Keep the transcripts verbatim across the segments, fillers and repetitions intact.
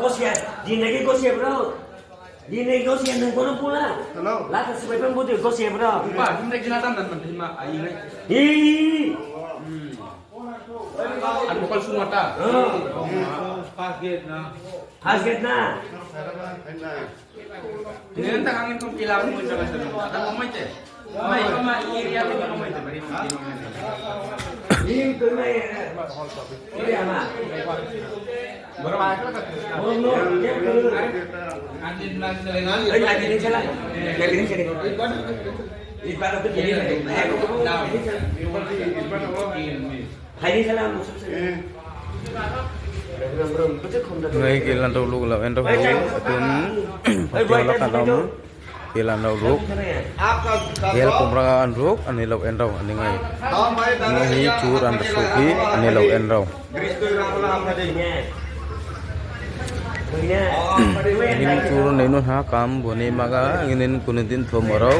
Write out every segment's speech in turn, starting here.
Gosia, di nagi gosia bro. Di nagi gosia nung kono pula. Hello. Lata sipai pang budi gosia bro. Ba, himre gina dan dan hima ayi nai. Hi. Hmm. An bokol sumata. Hmm. Pas gate na. Pas gate na. Ini entah angin pun pilar pun jangan senang. Ada ngomong aja. Mai, mai, area tu ngomong aja. Beri mungkin ngomong aja. Ini tu mai, eh. Ini ama. Ngai kilan rok luk la endo hai tun. Kilan rok kalam. Kilan rok ruk. Gel kumra an ruk, ani lok en rau, ani ngai. Ngai hi chur an ruk hi, ani lok en rau. Ini chur nenu ha kam boni maga, ini kunu din thom rau,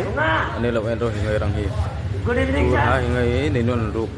ani lok en rau hingai rang hi. Chur ha hingai nenu an ruk.